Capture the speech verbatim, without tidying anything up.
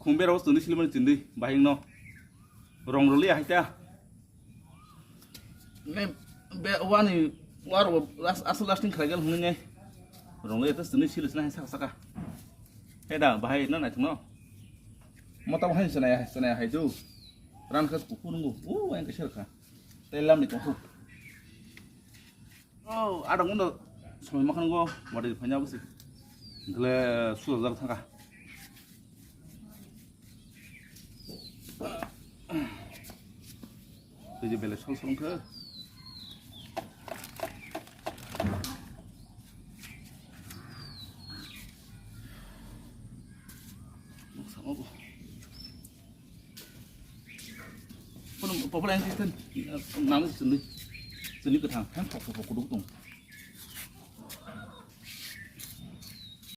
Mumbai rok chwngdi silimani chwngdi bahai no. Rong rwliya hai ta. Ne be wani war wo last, asal lasting khlai gal hwnwi ne. Rong le ta chwngdi silis na hai saka saka. He da bahai na naithok no. Mota bahai chwnaya chwnaya hai du. Ran khas kuku nungu. U ang kaisa kha. Tei lam ni tong khu. Oh, ada ngono samai makan go, mari phanya besi. Gle sudah jar thangka. Tei je bele sol sol khe. Sama bo. Kono popol ang sistem nang sini. Sini ke thang, thang pok pok pok duk tong.